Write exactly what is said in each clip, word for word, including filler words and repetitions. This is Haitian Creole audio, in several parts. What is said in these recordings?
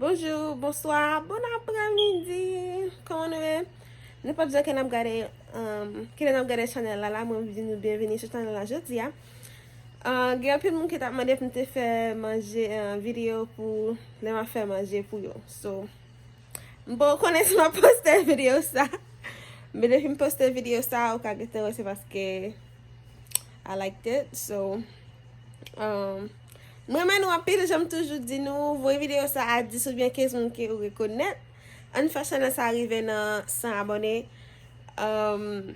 Bonjou, bonswa, bon aprèmidi. Kòman nou ye? Nenpòt jan ke n ap gade, um, kilè n ap gade chanèl la, la, mwen di nou byenveni sou chanèl la jodi a. Uh, gen anpil moun ki t ap mande pou m te fè manje, uh, videyo pou lè m ap fè manje pou yo. So, m poko konnen si m ap poste videyo sa. Men depi m poste videyo sa, ou ka gentan wè se paske I liked it. So, um, m renmen nou anpil, jan m toujou di nou, voye videyo sa a dis oubyen kenz moun ke ou rekonèt. Ann fè chanèl sa rive nan san abòne. Um,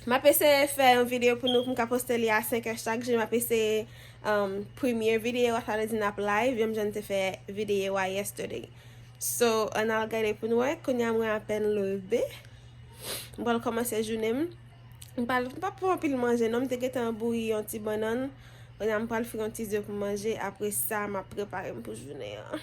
m ap eseye fè yon videyo pou nou, pou m ka poste li a senk è chak jou. M ap eseye, um, premye videyo a, sa vle di n ap live, menm jan n te fè videyo a yesterday. So, ann al gade pou nou wè. Kounye a mwen apèn leve. M pral kòmanse jounen m. M pral, m p ap pran anpil manje non, m te gentan bouyi yon ti bannann. Kounye a m pral fri yon ti ze pou manje, apre sa, m ap prepare m pou jounen an.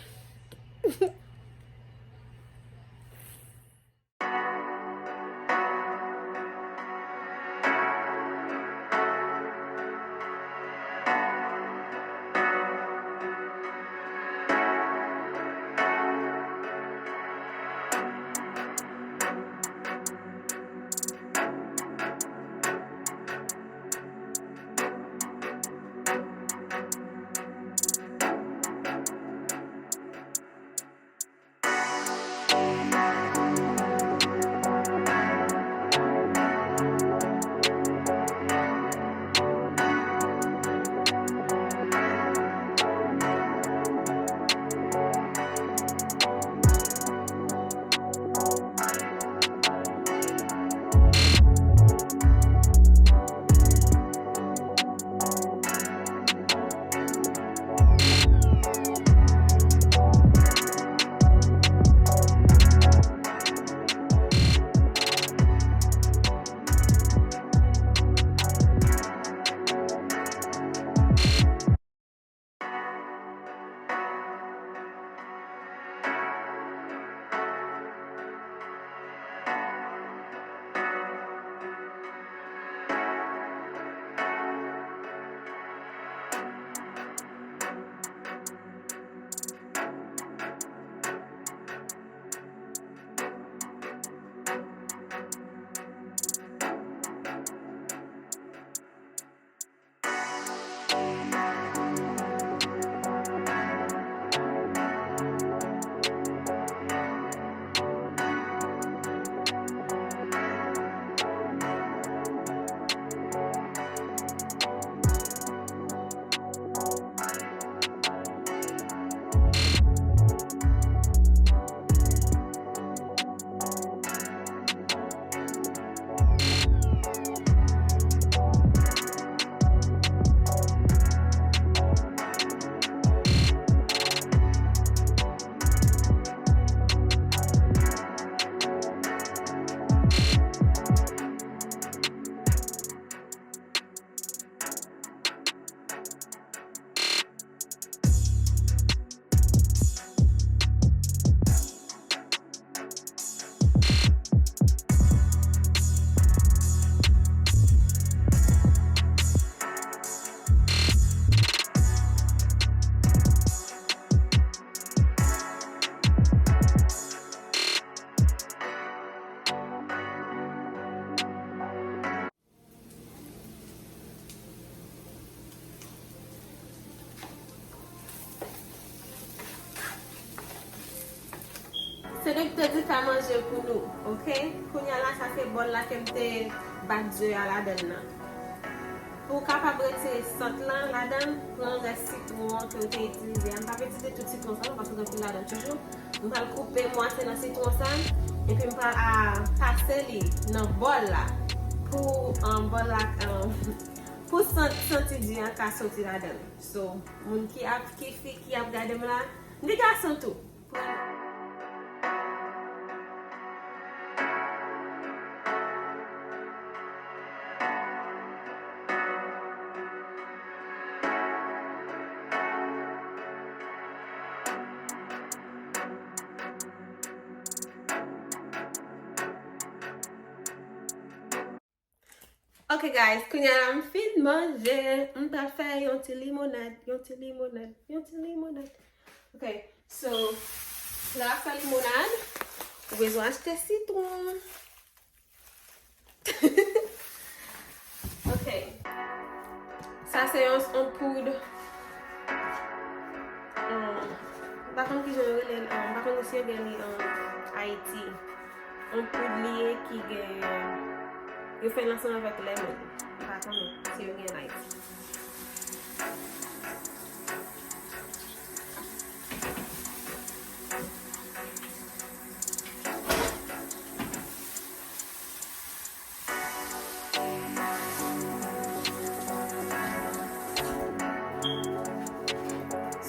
Se nou ki te di fè manje pou nou, oke? Kounye a la, sa se bòl la ke m te bat ze a ladann nan. Pou w kapab retire sant lan ladann, pran rès sitwon an ke w te itilize a. M p ap itilize tout sitwon sa non, paske gen anpil ladann toujou. M pral koupe mwatye nan sitwon sa, epi m pral a pase li nan bòl la pou, um, bòl la, um, pou sant, santi di an ka soti ladan l. So, moun ki ap, ki fi, ki ap gade m la, m gen gason tou. Ok, guys, kounye a la m fin manje. M pral fè yon ti limonad, yon ti limonad, yon ti limonad. Ok, so, Lè w ap fè limonad, ou bezwen achte sitwon. Ok. Sa se yon, yon poud. Um, m pa konn kijan yo rele l, um, m pa konn si yo gen li an Ayiti. Yon poud li ye ki gen, yo fè l ansanm avèk lèmon. M pa konnen si yo gen an Ayiti.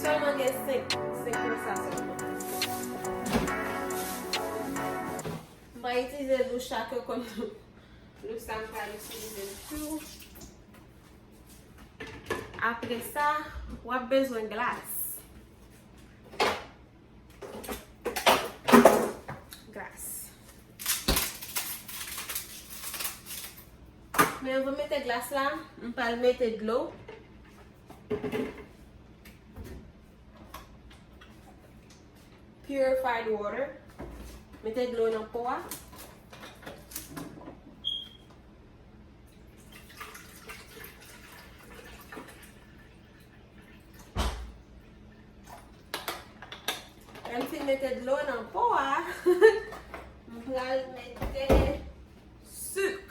Sèlman gen senk, senk nan sa sèlman. M pa itilize louch la ke kòm louch sa m pa itilize l tou. Apre sa, w ap bezwen glas. Glas. Men anvan m mete glas la, m pral mete dlo. Purified water. Mete dlo nan po a. Lè m fin mete dlo nan po a, m pral mete sik.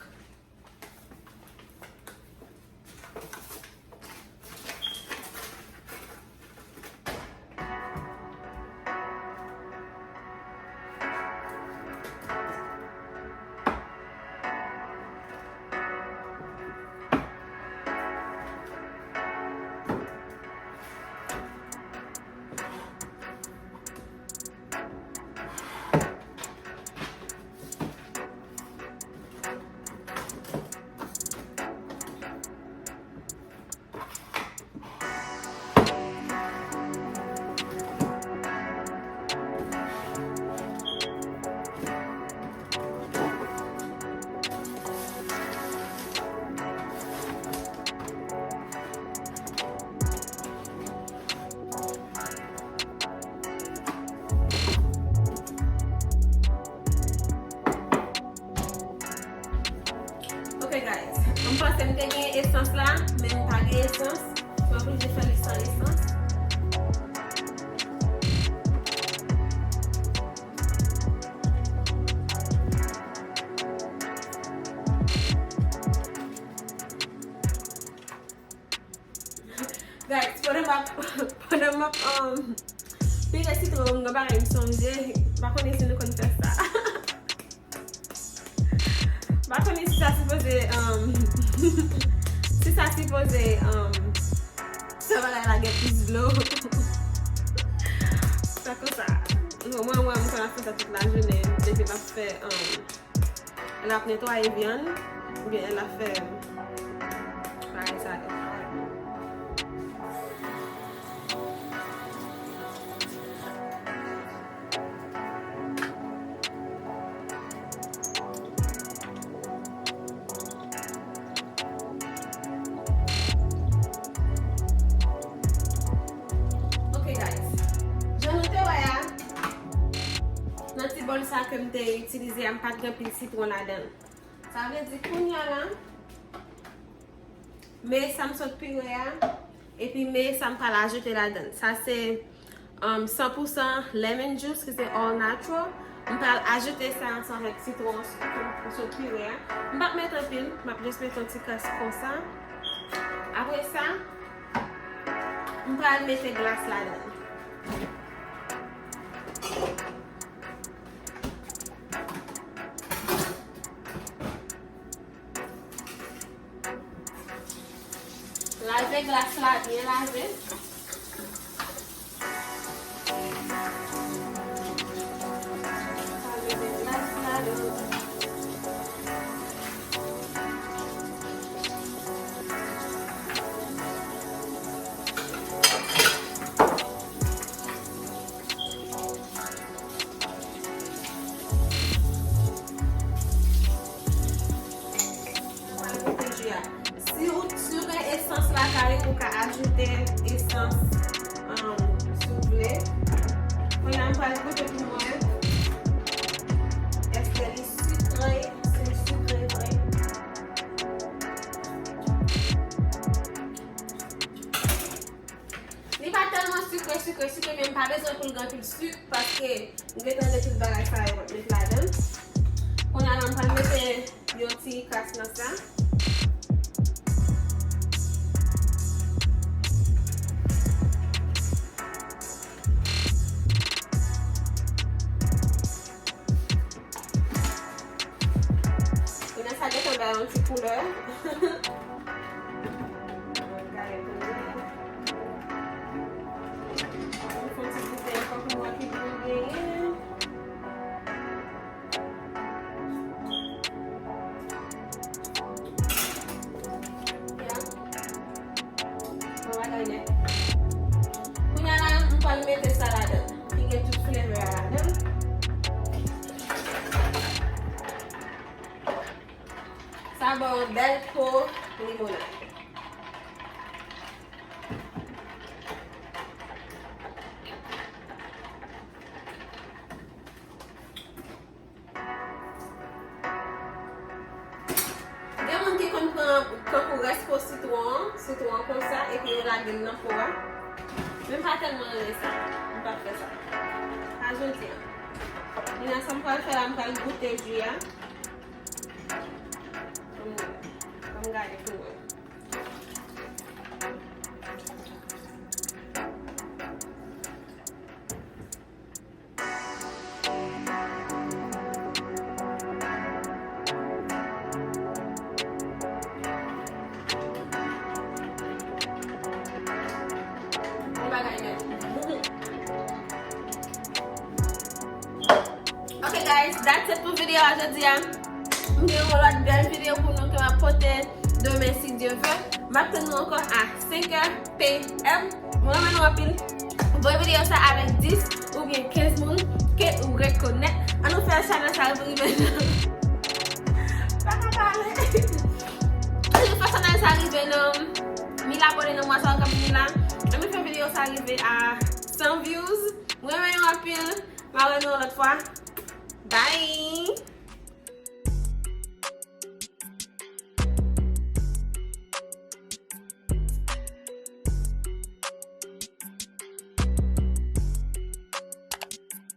Ok guys, m panse m te gen esans la, men m pa gen esans. M oblije fè li san esans. Guys, pandan m ap, pandan m ap, um, pire sitwon, m gen bagay m sonje. M pa konnen si nou konn fè sa. M pa konnen si sa sipoze, um, si sa sipoze, um, fè bagay la gen plis dlo. Sa konsa. Bon, mwen, mwen, m konn ap fè sa tout lajounen, depi m ap fè, um, L ap netwaye vyann, oubyen l ap fè bagay sa yo. Ok, guys. Jan nou te wè a, nan ti bòl sa ke m te itilize a, m pa t gen pil sitwon ladan l. Sa vle di kounye a la, men sa m sot pire a, epi men sa m pral ajoute ladan l. Sa se, um, san pou san lemon juice, ki se all natural. M pral ajoute sa ansanm avèk sitwon ke m sot pire a. M p ap met anpil, m ap jis met yon ti kras konsa. Apre sa, m pral mete glas ladan l. Lave glas la, byen lave. Lave glas la, Mwen pral mete ji a. Si ou, si ou gen esans lakay ou, ou ka ajoute esans, Sikre, sikre, sikre, men m pa bezwen pou l gen anpil sik, paske m gentan gen tout bagay sa yo m ap met ladan l. Kounye a la, m pral mete yon ti kras nan sa. Kounye a sa gentan bay yon ti koulè. Gade kounye a. Mwen fè yon ti goute ankò pou m wè ki gou l genyen. Ya. Bon bagay nèt. Kounye a la, m pral mete sa ladan. Li gen tout flavor a ladan. Sa ba w yon bèl po limonad. Gen moun ki konn pran tankou rès po sitwon an, sitwon an konsa, epi yo lage l nan po a. Men m pa tèlman renmen sa. M p ap fè sa. Pa jodi a. Kounye a, sa m pral fè la, m pral goute ji a. Ban m gade pou mwen. Bon bagay nèt. Ok guys, that's it pou videyo a jodi a. M gen yon lòt bèl videyo pou nou ke m ap pote demen si Dye vle. M ap tann nou ankò a senk è P M. Mwen renmen nou anpil. Voye videyo sa avèk dis oubyen kenz moun ke ou rekonèt. Ann nou fè chanèl sa rive nan, pa ka pale. Ann nou fè chanèl sa rive nan mil abòne nan mwa sa k ap vini la. Ann nou fè videyo sa rive a san views. Mwen renmen nou anpil. M a wè nou yon lòt fwa. Bye!